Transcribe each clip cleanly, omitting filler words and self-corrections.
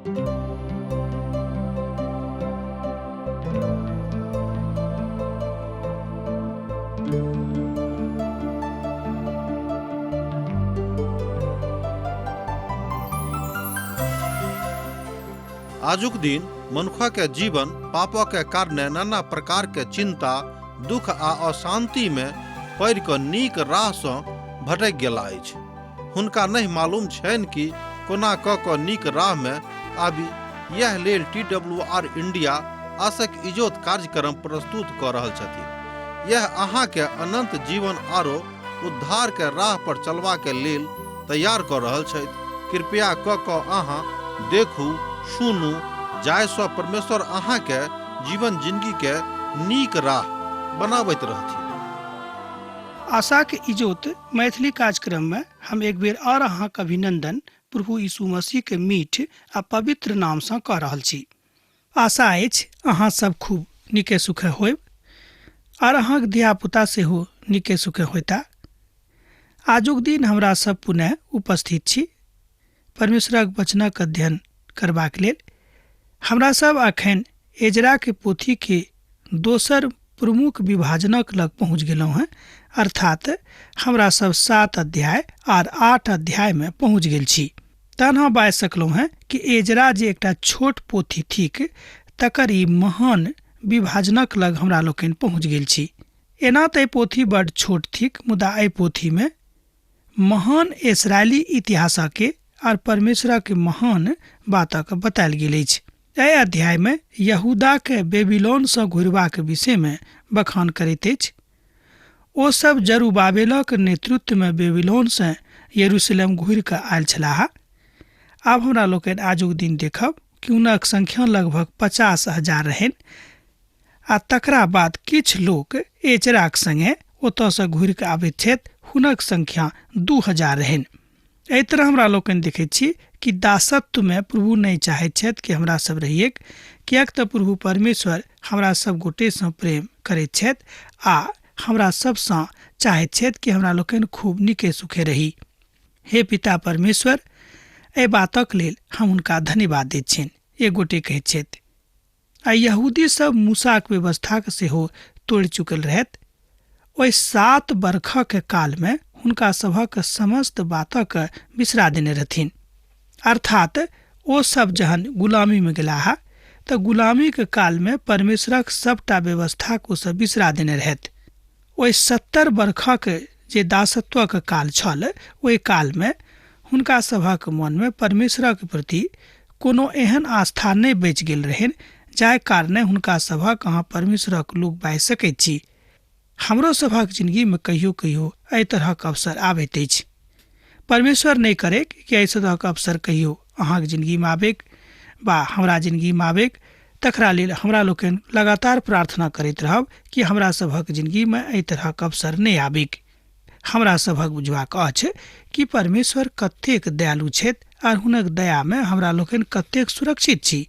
आजुक दिन मनुख के जीवन पापक के कारणे नाना प्रकार के चिंता, दुख आ अशांति में पड़ि कऽ नीक राह सँ भटकि गेला अछि। हुनका नहि मालूम छनि कि कोना कऽ कऽ नीक राह में आबी। यैह लेल टी डब्ल्यू आर इंडिया आसक इजोत कार्यक्रम प्रस्तुत कऽ रहल छथिन। यैह अहाँ के अनंत जीवन आरो उद्धार के राह पर चलबा के लेल तैयार कऽ रहल छथि। कृपया कऽ कऽ अहाँ देखू, सुनू, जाहि सँ परमेश्वर अहाँ के जीवन जिंदगी के नीक राह बनाबैत रहथिन। आशाक इजोत मैथिली कार्यक्रम में हम एक बेर और अहाँक अभिनंदन प्रभु यीशु मसीह के मीठ आ पवित्र नाम सँ कऽ रहल छी। आशा अछि अहाँ सब खूब नीके सुखे होयब आर अहाँक धिया पुता सेहो नीके सुखे होयता। आजुक दिन हमरा सब पुनः उपस्थित छी परमेश्वरक वचनक अध्ययन करबाक लेल। हमरा सब अखन एजरा के पोथी के दोसर प्रमुख विभाजनक लग पहुँच गेलहुँ हेँ, अर्थात हमरा सब 7 अध्याय आर 8 अध्याय में पहुँच गेल छी। तहन हम बाजि सकलहुँ हेँ कि एजरा जे एकटा छोट पोथी थिक तकर ई महान विभाजनक लग हमरा लोकनि पहुँच गेल छी। एना तऽ ई पोथी बड्ड छोट थिक, मुदा एहि पोथी में महान इसराइली इतिहासके आर परमेश्वरक महान बातक बतायल गेल अछि। एहि अध्याय में यहूदा के बेबीलोन सँ घुरबाक विषय में बखान करैत अछि। ओ सब जरूबाबेलक नेतृत्व में बेबीलोन सँ यरूशलेम घुरि कऽ आयल छलाह। आब हमरा लोकनि आजुक दिन देखब कि हुनक संख्या लगभग 50,000 रहनि आ तकरा बाद किछु लोक एजराक संगे ओतऽ सँ घुरि कऽ आबैत छथि, हुनक संख्या 2000 रहनि। एहि तरह हमरा लोकनि देखैत छी कि दासत्व में प्रभु नहि चाहैत छथि कि हमरा सब रहिएक, किएक तऽ प्रभु परमेश्वर हमरा सब गोटे सँ प्रेम करैत छथि आ हमरा सब सँ चाहैत छथि कि हमरा लोकनि खूब नीके सुखे रही। हे पिता परमेश्वर, एहि बातक लेल हम हुनका धन्यवाद दैत छियनि। एक गोटे कहैत छथि, आ यहूदी सब मूसाक व्यवस्थाक सेहो तोड़ि चुकल रहथि। ओहि 7 बरखक काल में हुनका सभक समस्त बातक बिसरा देने रहथिन। अर्थात ओ सब जहन गुलामी में गेलाह तऽ गुलामीक काल में परमेश्वरक सबटा व्यवस्थाक ओ सब बिसरा देने रहथि। ओहि 70 बरखक जे दासत्वक काल छल ओहि काल में हुनका सभक मन में परमेश्वरक प्रति कोनो एहन आस्था नहि बचि गेल रहनि जाहि कारणे हुनका सभक अहाँ परमेश्वरक लोक बाजि सकैत छी। हमरो सभक जिंदगी में कहियो कहियो एहि तरहक अवसर आबैत अछि। परमेश्वर नहि करे कि एहि तरहक अवसर कहियो अहाँक जिंदगी में आबैक वा हमरा जिंदगी में आबैक, तकरा लेल हमरा लोकनि लगातार प्रार्थना करैत रहब कि हमरा सभक जिंदगी में एहि तरहक अवसर नहि आबैक। हमरा सभक बुझबाक अछि कि परमेश्वर कतेक दयालु छथि आर हुनक दया में हमरा लोकनि कतेक सुरक्षित छी।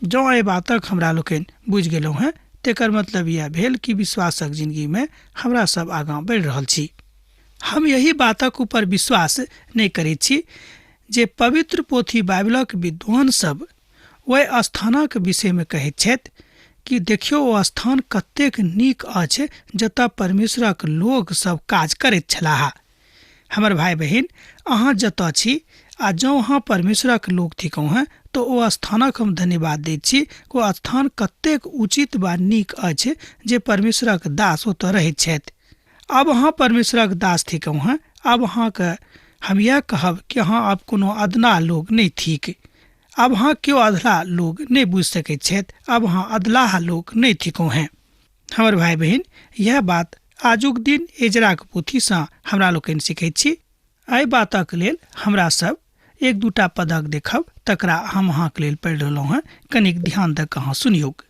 जँ एहि बातक हमरा लोकनि बुझि गेलहुँ हेँ तेकर मतलब यैह भेल कि विश्वासक जिंदगी में हमरा सब आगाँ बढ़ि रहल छी। हम एहि बातक ऊपर विश्वास नहि करैत छी जे पवित्र पोथी बाइबलक विद्वान सब ओहि स्थानक विषय में कहैत छथि कि देखियौ ओ स्थान कतेक नीक अछि जतऽ परमेश्वरक लोक सब काज करैत छलाह। हमर भाई बहिन, अहाँ जतऽ छी आ जँ अहाँ परमेश्वरक लोक थिकहुँ हेँ तऽ ओ स्थानक हम धन्यवाद दैत छी। ओ स्थान कतेक उचित वा नीक अछि जे परमेश्वरक दास ओतऽ रहैत छथि। आब अहाँ परमेश्वरक दास थिकहुँ हेँ। आब अहाँके हम यैह कहब कि अहाँ आब कोनो अदना लोक नहि थिक। आब अहाँ केओ अधलाह लोक नहि बुझि सकैत छथि। आब अहाँ अधलाह लोक नहि थिकहुँ हेँ। हमर भाई बहिन, यैह बात आजुक दिन एजराक पोथीसँ हमरा लोकनि सिखैत छी। एहि बातक लेल हमरा सब एक दूटा पदक देखब, तकरा हम अहाँक लेल पढ़ि रहलहुँ हेँ। कनिक ध्यान दऽ कऽ अहाँ सुनियौक।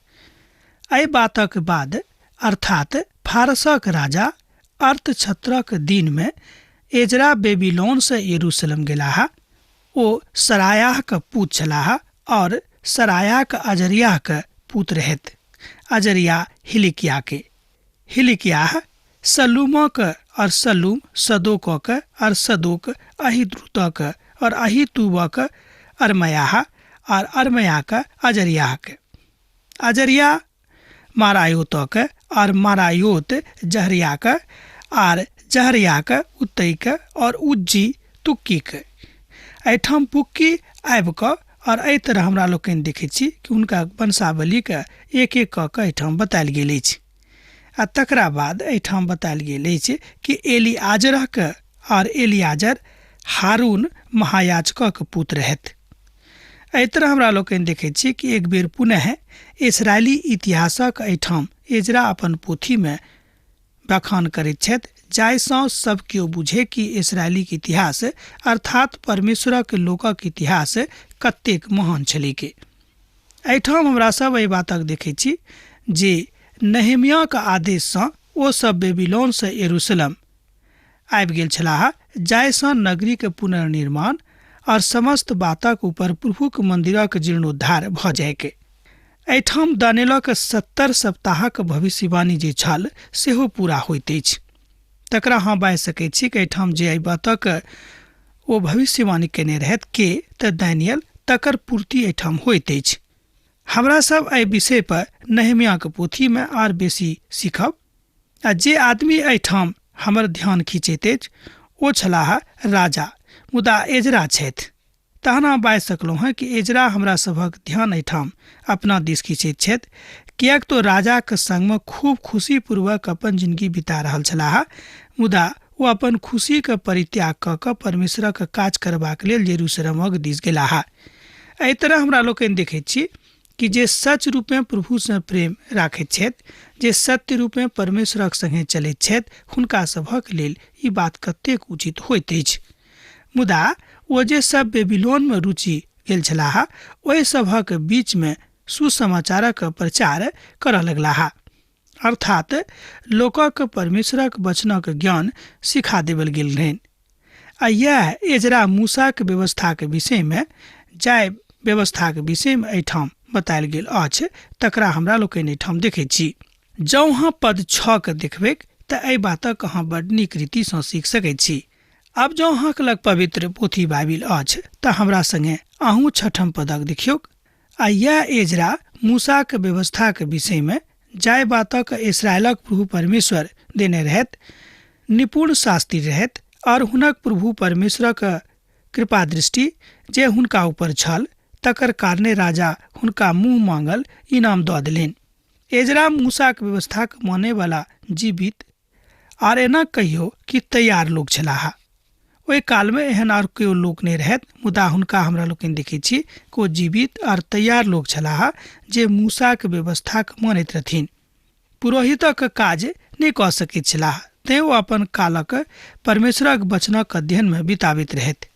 एहि बातक बाद अर्थात फारसक राजा अर्तक्षत्रक दिन में एजरा बेबीलोन से यरूशलेम गेलाह। ओ सरायाह के पूत छलाह और सरायाह के अजरियाह के पूत रहथि। अजरिया हिलिकिया के, हिलिकियाह सल्लूमक और सल्लूम सदोकक और सदोक अहीद्रुतक और अहीतूबक अरमयाह आर अरमयाके अजरियाके, अजरिया मारायोतके आर मारायोत जहरियाके आर जहरियाके उत्तैके और उज्जी तुक्कीके। एहिठाम पुक्की आबि कऽ और एहि तरह हमरा लोकनि देखै छी कि हुनका वंशावलीके एक एक कऽ कऽ एहिठाम बतायल गेल अछि। आ तकरा बाद एहिठाम बतायल गेल अछि कि एलिआजरके और एलियाजर हारून महायाजकक पुत्र रहथि। एहि तरह हमरा लोकनि देखै छी कि एक बेर पुनः इसराइली इतिहासक एहिठाम एजरा अपन पोथीमे बखान करैत छथि, जाहिसँ सब केओ बुझे कि इसराइलीक इतिहास अर्थात परमेश्वरक लोकक इतिहास कतेक महान छलैक। एहिठाम हमरा सब एहि बातक देखै छी जे नहेमियाक आदेशसँ ओ सब बेबीलोनसँ यरूशलेम आबि गेल छलाह, जाहिसँ नगरीके पुनर्निर्माण और समस्त बातक ऊपर प्रभुक मंदिरक जीर्णोद्धार भऽ जायके। एहिठाम दानियलक 70 सप्ताहक भविष्यवाणी जे छल सेहो पूरा होइत अछि। तकरा अहाँ बाजि सकैत छी कि एहिठाम जे एहि बातक ओ भविष्यवाणी केने रहथि के तऽ दानियल, तकर पूर्ति एहिठाम होइत अछि। हमरा सब एहि विषय पर नहेमियाक पोथीमे आर बेसी सीखब। आ जे आदमी एहिठाम हमर ध्यान खींचैत अछि ओ छलाह राजा, मुदा एजरा छथि। तहन अहाँ बाजि सकलहुँ हँ कि एजरा हमरा सभक ध्यान एहिठाम अपना दिस खींचैत छथि, किएक तो राजाक संगमे खूब खुशीपूर्वक अपन जिंदगी बिता रहल छलाह, मुदा ओ अपन खुशीके परित्याग कऽ कऽ परमेश्वरक काज करबाक लेल जेरूशलेमक दिस गेलाह। एहि तरह हमरा लोकनि देखैत छी कि जे सच रूपे प्रभुसँ प्रेम राखैत छथि, जे सत्य रूपे परमेश्वरक संगे चलैत छथि, हुनका सभक लेल ई बात कतेक उचित होइत अछि। मुदा ओ जे सब बेबीलोनमे रुचि गेल छलाह ओहि सभक बीचमे सुसमाचारक प्रचार करऽ लगलाह, अर्थात लोकक परमेश्वरक वचनक ज्ञान सिखा देबल गेल रहनि। आ इएह एजरा मूसाक व्यवस्थाक विषयमे, जाहि व्यवस्थाक विषयमे एहिठाम बतायल गेल अछि, तकरा हमरा लोकनि एहिठाम देखैत छी। जँ अहाँ पद 6 के देखबैक तऽ एहि बातक अहाँ बड नीक रीतिसँ सीख सकैत छी। आब जँ अहाँक लग पवित्र पोथी बाइबिल अछि तऽ हमरा संगे अहूँ 6ठम पदक देखियौक। आ इएह एजरा मूसाक व्यवस्थाक विषयमे, जाहि बातक इसराइलक प्रभु परमेश्वर देने रहथि, निपुण शास्त्री रहथि और हुनक प्रभु परमेश्वरक कृपा दृष्टि जे हुनका ऊपर छल तकर कारणे राजा हुनका मुँह मांगल इनाम दऽ देलनि। एजरा मूसाक व्यवस्थाक मानयवला जीवित आर एना कहियो कि तैयार लोक छलाह। ओहि कालमे एहन आर केओ लोक नहि रहथि, मुदा हुनका हमरा लोकनि देखैत छी कि ओ जीवित आर तैयार लोक छलाह जे मूसाक व्यवस्थाक मानैत रहथिन। पुरोहितक काज नहि कऽ सकैत छलाह, तें ओ अपन कालक परमेश्वरक वचनक अध्ययनमे बिताबैत रहथि।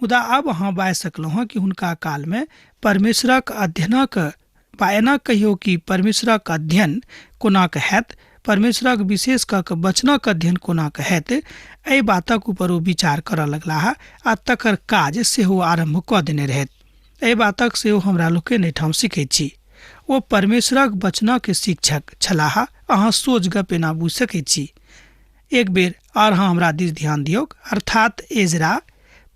मुदा आब अहाँ बाजि सकलहुँ हँ कि हुनका कालमे परमेश्वरक अध्ययनक बा एना कहियो कि परमेश्वरक अध्ययन कोना कऽ हैत, परमेश्वरक विशेष कऽ कऽ वचनक अध्ययन कोना कऽ हैत, एहि बातक ऊपर ओ विचार करऽ लगलाह आ तकर काज सेहो आरम्भ कऽ देने रहथि। एहि बातक सेहो हमरा लोकनि एहिठाम सीखैत छी। ओ परमेश्वरक वचनक शिक्षक छलाह, अहाँ सोझ गप एना बुझि सकैत छी। एक बेर आर अहाँ हमरा दिस ध्यान दियौक, अर्थात एजरा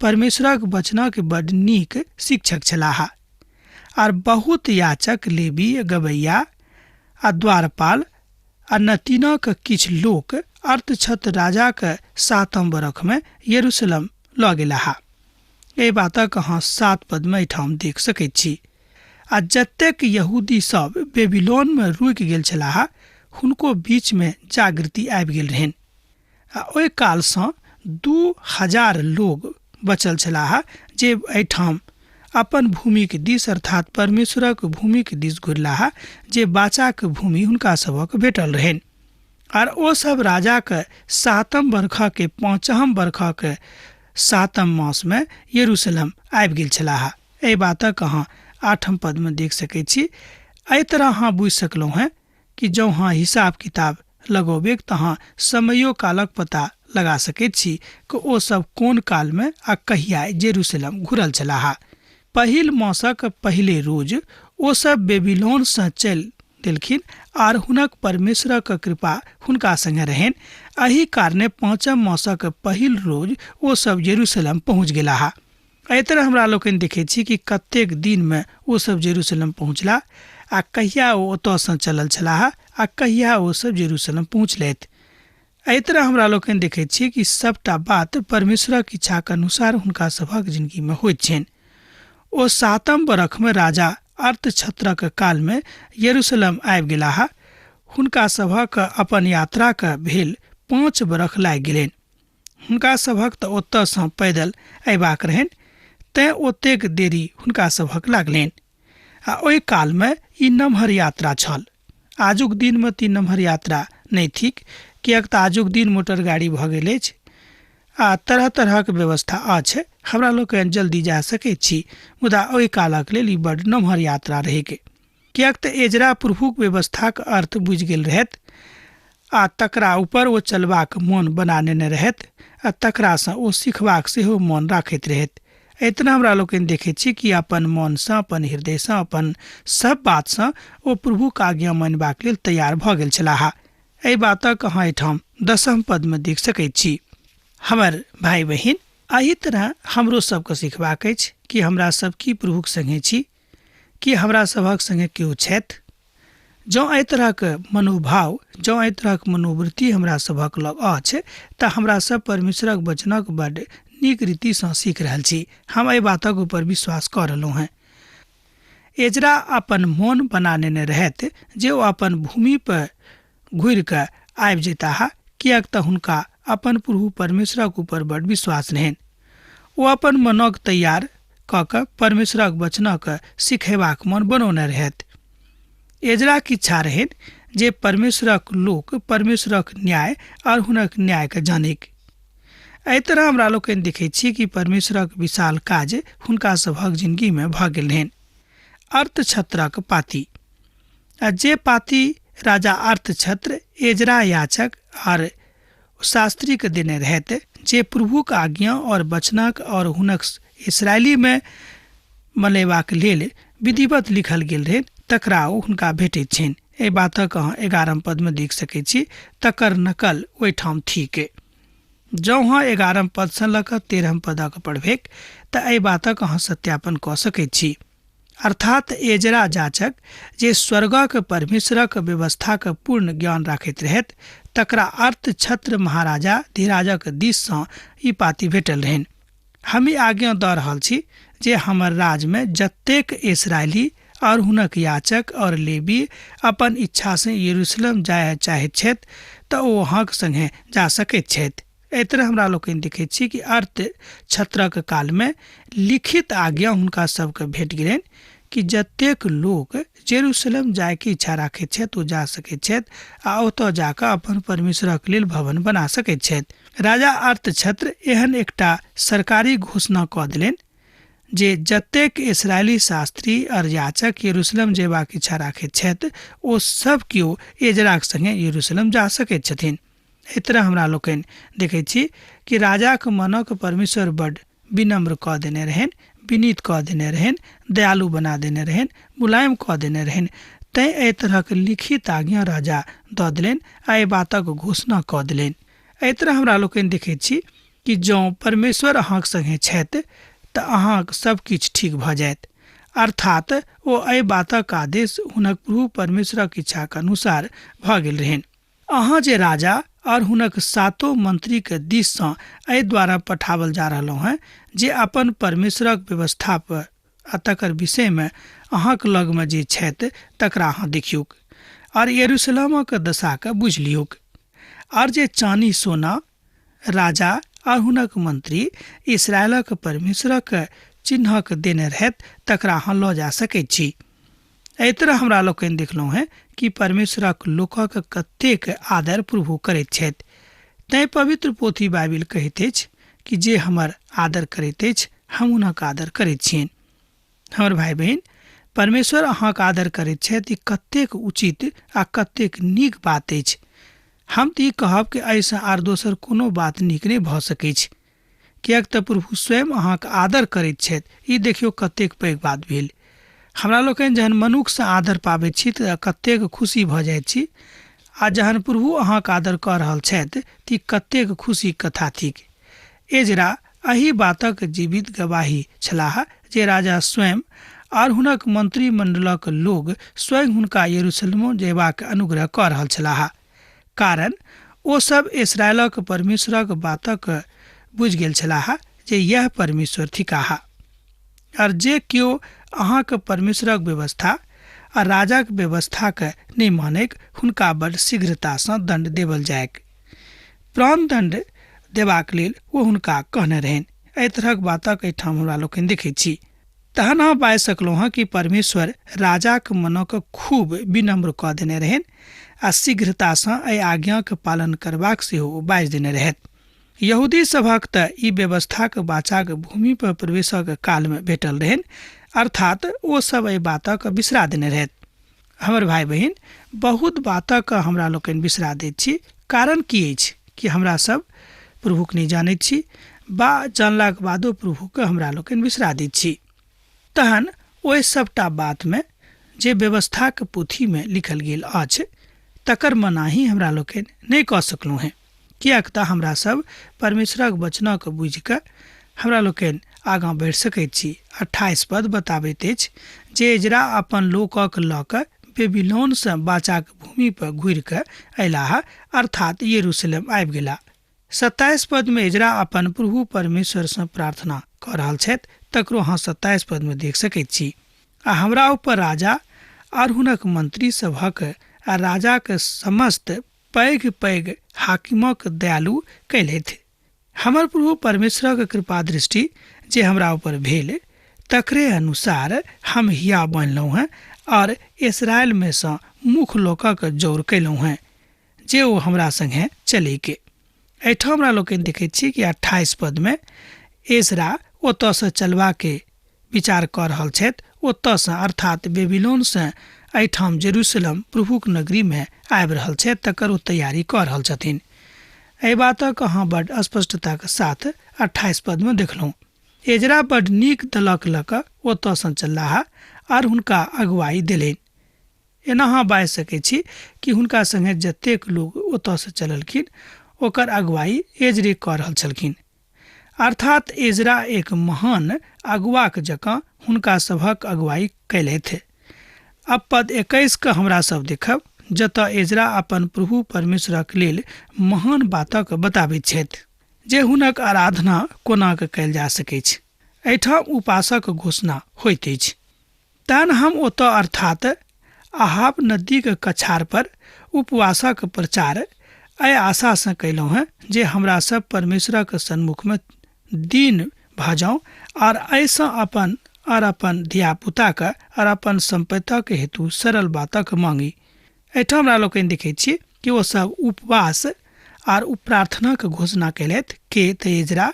परमेश्वरक वचनक बड नीक शिक्षक छलाह आर बहुत याचक, लेवी, गवैया आ द्वारपाल आ नतीनक किछु लोक अर्तक्षत राजाक 7म बरखमे यरूशलेम लऽ गेलाह। एहि बातक अहाँ 7 पदमे एहिठाम देख सकैत छी। आ जतेक यहूदी सब बेबीलोनमे रुकि गेल छलाह हुनको बीचमे जागृति आबि गेल रहनि आ ओहि कालसँ 2000 लोग बचल छलाह जे एहिठाम अपन भूमिक दिस अर्थात परमेश्वरक भूमिक दिस घुरलाह, जे बाचाक भूमि हुनका सभक भेटल रहनि। आर ओ सब राजाक 7म बरखके 5म बरखक 7म मासमे यरूशलेम आबि गेल छलाह। एहि बातक अहाँ 8म पदमे देख सकैत छी। एहि तरह अहाँ बुझि सकलहुँ हेँ कि जँ अहाँ हिसाब किताब लगौबेक तऽ अहाँ समयो कालक पता लगा सकैत छी कि ओ सब कोन कालमे आ कहिया जेरूशलेम घुरल छलाह। पहिल मासक पहिले रोज ओ सब बेबीलोनसँ चलि देलखिन आर हुनक परमेश्वरक कृपा हुनका संगे रहनि। एहि कारणे 5म मासक पहिल रोज ओ सब जेरूशलेम पहुँच गेलाह। एहि तरह हमरा लोकनि देखैत छी कि कतेक दिनमे ओ सब जेरूशलेम पहुँचला आ कहिया ओ ओतयसँ चलल छलाह आ कहिया ओ सब जेरूशलेम पहुँचलथि। एहि तरह हमरा लोकनि देखैत छी कि सभटा बात परमेश्वरक इच्छाक अनुसार हुनका सभक जिनगीमे होइत छनि। ओ सातम बरखमे राजा अर्थछत्रक कालमे यरूशलेम आबि गेलाह। हुनका सभक अपन यात्राक भेल 5 बरख लागि गेलनि। हुनका सभक तऽ ओतयसँ पैदल अयबाक रहनि, तेँ ओतेक देरी हुनका सभक लागलनि। आ ओहि कालमे ई नमहर यात्रा छल। आजुक दिनमे तऽ ई नमहर यात्रा नहि थिक, किएक तऽ आजुक दिन मोटर गाड़ी भऽ गेल अछि आ तरह तरहक व्यवस्था अछि, हमरा लोकनि जल्दी जा सकैत छी, मुदा ओहि कालक लेल ई बड्ड नमहर यात्रा रहैक। किएक तऽ एजरा प्रभुक व्यवस्थाक अर्थ बुझि गेल रहथि आ तकरा ऊपर ओ चलबाक मोन बना नेने रहथि आ तकरासँ ओ सिखबाक सेहो मोन राखैत रहथि। एतना हमरा लोकनि देखैत छी कि अपन मोनसँ, अपन हृदयसँ, अपन सब बातसँ ओ प्रभुक आज्ञा मानबाक लेल तैयार भऽ गेल छलाह। एहि बातक अहाँ एहिठाम 10 पदमे देख सकैत छी। हमर भाय बहिन, एहि तरह हमरो सबके सिखबाक अछि कि हमरा सब की प्रभुक संगे छी, कि हमरा सभक संगे केओ छथि। जँ एहि तरहक मनोभाव, जँ एहि तरहक मनोवृत्ति हमरा सभक लग अछि तऽ हमरा सब परमेश्वरक वचनक बड नीक रीतिसँ सीख रहल छी। हम एहि बातक ऊपर विश्वास कऽ रहलहुँ हेँ। एजरा अपन मोन बना नेने रहथि जे ओ अपन भूमि पर घुरि कऽ आबि जयताह, किएक तऽ हुनका अपन प्रभु परमेश्वरक ऊपर बड विश्वास रहनि। ओ अपन मनक तैयार कऽ कऽ परमेश्वरक वचनक सिखेबाक मन बनौने रहथि। एजराक इच्छा रहनि जे परमेश्वरक लोक परमेश्वरक न्याय और हुनक न्यायके जानैक। एहि तरह हमरा लोकनि देखैत छी कि परमेश्वरक विशाल काज हुनका सभक जिनगीमे भऽ गेल रहनि। अर्थछत्रक पाती, आ जे पाती राजा अर्थछत्र एजरा याचक और शास्त्रीके देने रहथि, जे प्रभुक आज्ञा और वचनक और हुनक इसराइलीमे मनेबाक लेल विधिवत लिखल गेल रहनि, तकरा ओ हुनका भेटैत छनि। एहि बातक अहाँ 11 पदमे देख सकैत छी, तकर नकल ओहिठाम थिक। जँ अहाँ 11 पदसँ लऽ कऽ 13 पदक पढ़बैक तऽ एहि बातक अहाँ सत्यापन कऽ सकैत छी। अर्थात एजरा जाचक जे स्वर्गक परमेश्वरक व्यवस्थाक पूर्ण ज्ञान राखैत रहथि, तकरा अर्थछत्र महाराजा धीराजक दिससँ ई पाती भेटल रहनि। हम ई आज्ञा दऽ रहल छी जे हमर राजमे जतेक इसराइली और हुनक याचक और लेबी अपन इच्छासँ यरूशलेम जाय चाहैत छथि तऽ ओ अहाँक संगे जा सकैत छथि। एहि तरह हमरा लोकनि देखैत छी कि अर्थ छत्रक कालमे लिखित आज्ञा हुनका सबके भेट गेलनि कि जतेक लोक जेरूशलेम जायके इच्छा राखैत छथि ओ जा सकैत छथि आ ओतऽ जाकऽ अपन परमेश्वरक लेल भवन बना सकैत छथि। राजा अर्थछत्र एहन एकटा सरकारी घोषणा कऽ देलनि जे जतेक इसराइली शास्त्री और याचक यरूशलेम जेबाक इच्छा राखैत छथि ओ सब केओ एजराक संगे यरूशलेम जा सकैत छथिन। एहि तरह हमरा लोकनि देखैत छी कि राजाक मनक परमेश्वर बड विनम्र कऽ देने रहनि, विनीत कऽ देने रहनि, दयालु बना देने रहनि, मुलायम कऽ देने रहनि। तैं एहि तरहक लिखित आज्ञा राजा दऽ देलनि आ एहि बातक घोषणा कऽ देलनि। एहि तरह हमरा लोकनि देखैत छी कि जँ परमेश्वर अहाँक संगे छथि तऽ अहाँक सब किछु ठीक भऽ जायत। अर्थात ओ एहि बातक आदेश हुनक प्रभु परमेश्वरक इच्छाक अनुसार भऽ गेल रहनि। अहाँ जे राजा और हुनक सातो मंत्रीके दिससँ एहि द्वारा पठाओल जा रहलहुँ हेँ जे अपन परमेश्वरक व्यवस्था पर आ तकर विषयमे अहाँक लगमे जे छथि तकरा अहाँ देखियौक और यरूशलेमक दशाके बुझि लियौक और जे चानी सोना राजा और हुनक मंत्री इसराइलक परमेश्वरक चिन्हक देने रहथि तकरा अहाँ लऽ जा सकैत छी। एहि तरह हमरा लोकनि देखलहुँ हेँ कि परमेश्वरक लोकक कतेक आदर प्रभु करैत छथि। तैँ पवित्र पोथी बाइबिल कहैत अछि कि जे हमर आदर करैत अछि हम हुनक आदर करैत छियनि। हमर भाइ बहिन, परमेश्वर अहाँक आदर करैत छथि, ई कतेक उचित आ कतेक नीक बात अछि। हम तऽ ई कहब कि एहिसँ आर दोसर कोनो बात नीक नहि भऽ सकैछ, किएक तऽ प्रभु स्वयं अहाँक आदर करैत छथि। ई देखियौ कतेक पैघ बात भेल। हमरा लोकनि जहन मनुखसँ आदर पाबैत छी तऽ कतेक खुशी भऽ जाइत छी, आ जहन प्रभु अहाँक आदर कऽ रहल छथि तऽ ई कतेक खुशीक कथा थिक। एजरा एहि बातक जीवित गवाही छलाह जे राजा स्वयं आर हुनक मंत्रिमंडलक लोग स्वयं हुनका यरूशलेम जयबाक अनुग्रह कऽ रहल छलाह, कारण ओ सब इसराइलक परमेश्वरक बातक बुझि गेल छलाह जे यह परमेश्वर थिकाह। और जे केओ अहाँके परमेश्वरक व्यवस्था आ राजाक व्यवस्थाके नहि मानैक हुनका बड़ शीघ्रतासँ दण्ड देवल जायक। प्राणदण्ड देबाक लेल ओ हुनका कहने रहनि। एहि तरहक बातक एहिठाम हमरा लोकनि देखैत छी। तहन अहाँ बाजि सकलहुँ हँ कि परमेश्वर राजाक मनक खूब विनम्र कऽ देने रहनि आ शीघ्रतासँ एहि आज्ञाक पालन करबाक सेहो ओ बाजि देने रहथि। यहूदी सभक तऽ ई व्यवस्थाक बाचाक भूमि पर प्रवेशक कालमे भेटल रहनि, अर्थात ओ सब एहि बातक बिसरा देने रहथि। हमर भाइ बहिन, बहुत बातक हमरा लोकनि बिसरा दैत छी। कारण की अछि कि हमरा सब प्रभुक नहि जानैत छी बा जानलाक बादो प्रभुके हमरा लोकनि बिसरा दैत छी। तहन ओहि सबटा बातमे जे व्यवस्थाक पोथीमे लिखल गेल अछि तकर मनाही हमरा लोकनि नहि कऽ सकलहुँ हेँ, किएक तऽ हमरा सब परमेश्वरक वचनक बुझि कऽ हमरा लोकनि आगाँ बढ़ि सकैत छी। 28 पद बताबैत अछि जे एजरा अपन लोकक लऽ कऽ बेबीलोनसँ बाचाक भूमि पर घुरि कऽ अयलाह, अर्थात यरूशलेम आबि गेलाह। 27 पदमे एजरा अपन प्रभु परमेश्वरसँ प्रार्थना कऽ रहल छथि, तकरो अहाँ 27 पदमे देख सकैत छी। आ हमरा ऊपर राजा आर हुनक मंत्री सभक आ राजाक समस्त पैघ पैघ हाकिमक दयालु कयलथि। हमर प्रभु परमेश्वरक कृपा दृष्टि जे हमरा ऊपर भेल तकरे अनुसार हम हिया बनलहुँ हेँ और इसराइल में सँ मुख्य लोकक जौर कयलहुँ हेँ जे ओ हमरा संगे चलैके। एहिठाम हमरा लोकनि देखैत छी कि 28 पदमे एजरा ओतयसँ चलबाके विचार कऽ रहल छथि। ओतयसँ अर्थात बेबीलोनसँ एहिठाम जेरूशलेम प्रभुक नगरीमे आबि रहल छथि, तकर ओ तैयारी कऽ रहल छथिन। एहि बातक अहाँ बड स्पष्टताक साथ 28 पदमे देखलहुँ। एजरा बड नीक दलक लऽ कऽ ओतयसँ चललाह आर हुनका अगुवाई देलनि। एना अहाँ बाजि सकै छी कि हुनका संगे जतेक लोग ओतयसँ चललखिन ओकर अगुवाई एजरे कऽ रहल छलखिन। अर्थात एजरा एक महान अगुवाक जकाँ हुनका सभक अगुवाई कयलथि। अब पद 21 के हमरा सब देखब, जतय एजरा अपन प्रभु परमेश्वरक लेल महान बातक बताबैत छथि जे हुनक आराधना कोना कऽ कयल जा सकैछ। एहिठाम उपासक घोषणा होइत अछि। तहन हम ओतऽ अर्थात अहाब नदीक कछार पर उपवासक प्रचार एहि आशासँ कयलहुँ हेँ जे हमरा सब परमेश्वरक सन्मुखमे दीन भऽ जाउ आर एहिसँ अपन आर अपन धियापुताक आर अपन सम्पत्तिक हेतु सरल बातक मांगी। एहिठाम हमरा लोकनि देखैत छी कि ओ सब उपवास आर प्रार्थनाक घोषणा कयलथि के तऽ एजरा।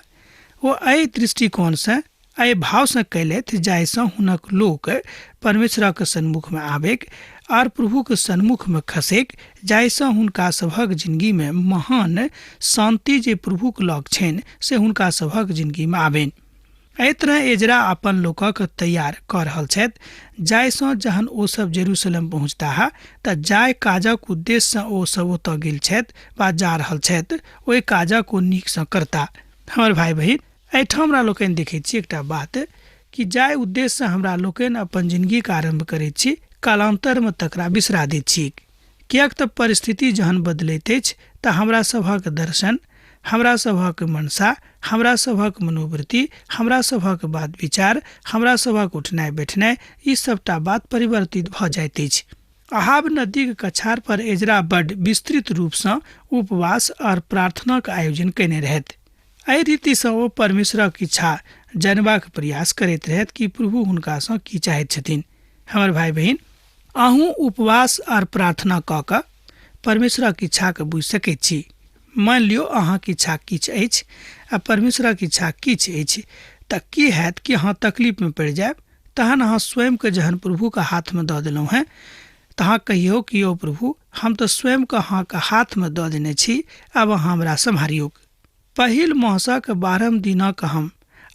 ओ एहि दृष्टिकोणसँ एहि भावसँ कयलथि जाहिसँ हुनक लोक परमेश्वरक सन्मुखमे आबैक आर प्रभुक सन्मुखमे खसैक, जाहिसँ हुनका सभक जिंदगीमे महान शांति जे प्रभुक लग छनि से हुनका सभक जिंदगीमे आबनि। एहि तरह एजरा अपन लोकक तैयार कऽ रहल छथि जाहिसँ जहन ओ सब जेरूशलेम पहुँचताह तऽ जाहि काजक उद्देश्यसँ ओ सब ओतऽ गेल छथि वा जा रहल छथि ओहि काजक ओ नीकसँ करता। हमर भाइ बहिन, एहिठाम हमरा लोकनि देखैत छी एकटा बात कि जाहि उद्देश्यसँ हमरा लोकनि अपन जिंदगीके आरम्भ करैत छी कालान्तरमे तकरा बिसरा दैत छी। किएक तऽ परिस्थिति जहन बदलैत अछि तऽ हमरा सभक दर्शन, हमरा सभक मनसा, हमरा सभक मनोवृत्ति, हमरा सभक बात विचार, हमरा सभक उठनाइ बैठनाइ ई सबटा बात परिवर्तित भऽ जाइत अछि। अहाब नदीक कछार पर एजरा बड विस्तृत रूपसँ उपवास और प्रार्थनाक आयोजन कयने रहथि। एहि रीतिसँ ओ परमेश्वरक इच्छा जानबाक प्रयास करैत रहथि कि प्रभु हुनकासँ की चाहैत छथिन। हमर भाइ बहिन, अहूँ उपवास और प्रार्थना कऽ कऽ परमेश्वरक इच्छाके बुझि सकैत छी। मानि लियौ अहाँके इच्छा किछु अछि आ परमेश्वरक इच्छा किछु अछि तऽ की हैत कि अहाँ तकलीफमे पड़ि जायब। तहन अहाँ स्वयंके जहन प्रभुके हाथमे दऽ देलहुँ हेँ तऽ अहाँ कहियौ कि यौ प्रभु, हम तऽ स्वयंके अहाँके हाथमे दऽ देने छी, आब अहाँ हमरा सम्हारियौक। पहिल मासक 12 दिनक हम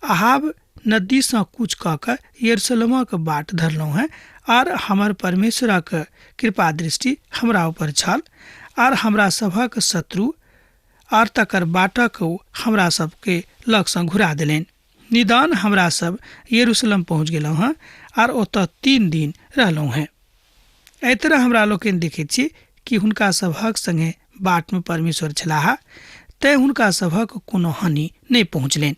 अहाब नदीसँ कूच कऽ कऽ यरूशलेमक बाट धरलहुँ हेँ आर हमर परमेश्वरक कृपा दृष्टि हमरा ऊपर छल आर हमरा सभक शत्रु आर तकर बाटक ओ हमरा सबके लगसँ घुरा देलनि। निदान हमरा सब यरूशलेम पहुँच गेलहुँ हँ आर ओतऽ 3 दिन रहलहुँ हेँ। एहि तरह हमरा लोकनि देखैत छी कि हुनका सभक संगे बाटमे परमेश्वर छलाह, तेँ हुनका सभक कोनो हानि नहि पहुँचलनि।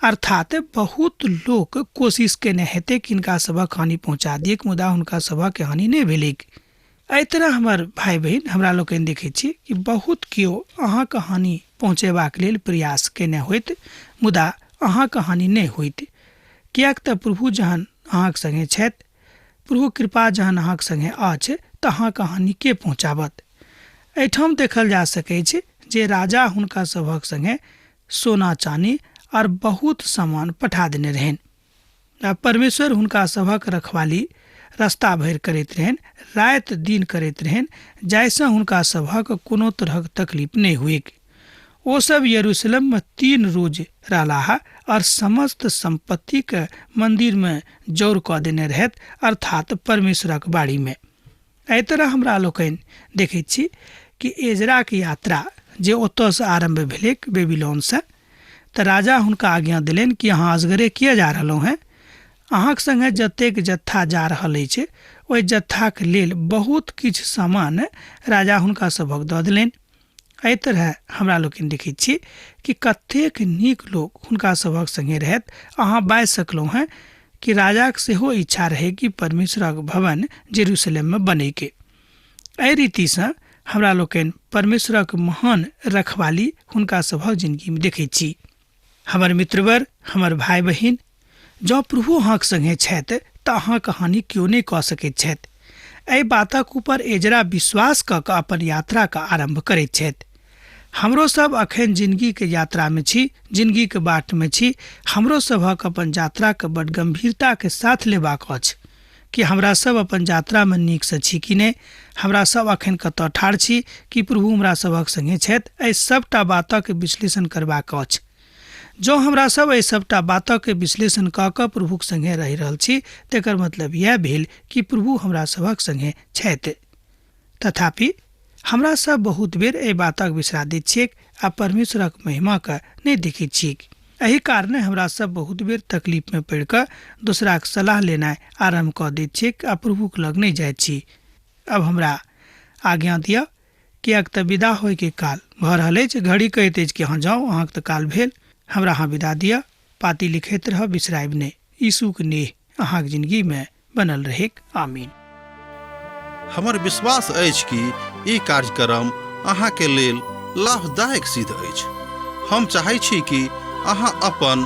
अर्थात बहुत लोक कोशिश केने हेतै कि हिनका सभक हानि पहुँचा दियैक, मुदा हुनका सभक हानि नहि भेलैक। एहि तरह हमर भाइ बहिन हमरा लोकनि देखैत छी कि बहुत केओ अहाँके हानि पहुँचेबाक लेल प्रयास केने होइत, मुदा अहाँके हानि नहि होइत, किएक तऽ प्रभु जहन अहाँके संगे छथि, प्रभु कृपा जहन अहाँके संगे अछि तऽ अहाँके हानि के पहुँचाबत। एहिठाम देखल जा सकैछ जे राजा हुनका सभक संगे सोना चानी आर बहुत सामान पठा देने रहनि। आ परमेश्वर हुनका सभक रखवाली रस्ता भरि करैत रहनि, राति दिन करैत रहनि, जाहिसँ हुनका सभक कोनो तरहक तकलीफ नहि हुएक। ओ सब यरूशलेममे 3 रोज रहलाह और समस्त सम्पत्तिके मन्दिरमे जौर कऽ देने रहथि, अर्थात परमेश्वरक बाड़ीमे। एहि तरह हमरा लोकनि देखैत छी कि एजराके यात्रा जे ओतऽसँ आरम्भ भेलैक बेबीलोनसँ, तऽ राजा हुनका आज्ञा देलनि कि अहाँ असगरे किए जा रहलहुँ हेँ, अहाँके सङ्गे जतेक जत्था जा रहल अछि ओहि जत्थाके लेल बहुत किछु सामान राजा हुनका सभक दऽ देलनि। एहि तरह हमरा लोकनि देखैत छी कि कतेक नीक लोक हुनका सभक सङ्गे रहथि। अहाँ बाजि सकलहुँ हेँ कि राजाक सेहो इच्छा रहै कि परमेश्वरक भवन जेरूशलेममे बनैके। एहि रीतिसँ हमरा लोकनि परमेश्वरक महान रखवाली हुनका सभक जिंदगीमे देखैत छी। हमर मित्रवर, हमर भाइ बहिन, जँ प्रभु अहाँक सङ्गे छथि तऽ अहाँक हानि केओ नहि कऽ सकैत छथि। एहि बातक ऊपर एजरा विश्वास कऽ कऽ अपन यात्राके आरम्भ करैत छथि। हमरो सब अखन जिंदगीके यात्रामे छी, जिंदगीके बाटमे छी। हमरो सभक अपन यात्राके बड गंभीरताके साथ लेबाक अछि कि हमरा सब अपन यात्रामे नीकसँ छी कि नहि, हमरा सब अखन कतऽ ठाढ़ छी, कि प्रभु हमरा सभक सङ्गे छथि। एहि सबटा बातक विश्लेषण करबाक अछि। जँ हमरा सब एहि सबटा बातक विश्लेषण कऽ कऽ प्रभुक सङ्गे रहि रहल छी तेकर मतलब इएह भेल कि प्रभु हमरा सभक सङ्गे छथि। तथापि हमरा सब बहुत बेर एहि बातक बिसरा दैत छियैक आ परमेश्वरक महिमाके नहि देखैत छियैक। एहि कारणे हमरा सब बहुत बेर तकलीफमे पड़ि कऽ दोसराक सलाह लेनाइ आरम्भ कऽ दैत छियैक आ प्रभुक लग नहि जाइत छी। अब हमरा आज्ञा दिअ, किएक तऽ विदा होइके काल भऽ रहल अछि। घड़ी कहैत अछि कि अहाँ जाउ, अहाँके तऽ काल भेल, हमरा अहाँ विदा दिअ। पाती लिखैत रहब, बिसरायब नहि। यीशुक नेह अहाँक जिंदगीमे बनल रहेक। आमीन। हमर विश्वास अछि कि ई कार्यक्रम अहाँके लेल लाभदायक सिद्ध अछि। हम चाहै छी कि अहाँ अपन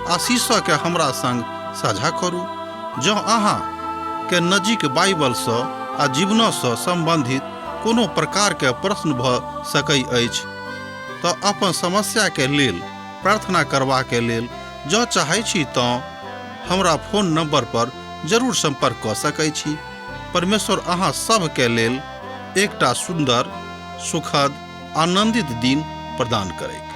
आशीषके हमरा संग साझा करू। जँ अहाँ के नजीक बाइबलसँ आ जीवनसँ सम्बन्धित कोनो प्रकारके प्रश्न भऽ सकै अछि तऽ अपन समस्याके लेल प्रार्थना करबाके लेल जँ चाहै छी तँ हमरा फोन नंबर पर जरूर संपर्क कऽ सकै छी। परमेश्वर अहाँ सभके लेल एकटा सुन्दर, सुखद, आनंदित दिन प्रदान करैक।